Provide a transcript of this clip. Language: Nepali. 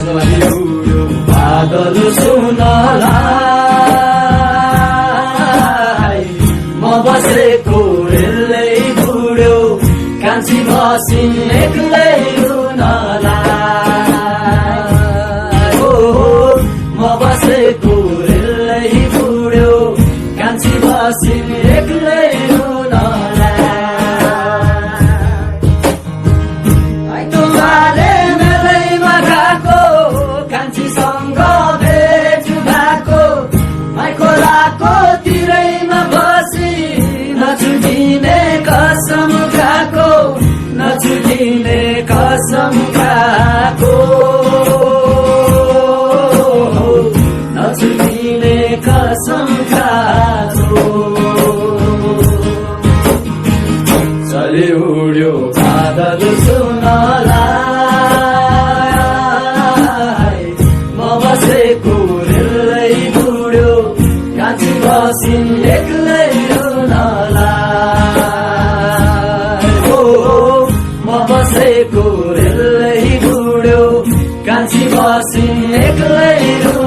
बादल सुनलाई म बसेको रेलै बुढ्यो कान्छी बसिन एक्लै रुनलाई म बसेको रेलै बुढ्यो कान्छी बसिन एक्लै नछुटिने कसम खाको नछुटिने कसम खाको चले उड्यो बादल सुनलाई म बसेको रेलै बुढ्यो कान्छी बसिन एक्लै बसेको रेलै बुढ्यो कान्छी बसिन एक्लै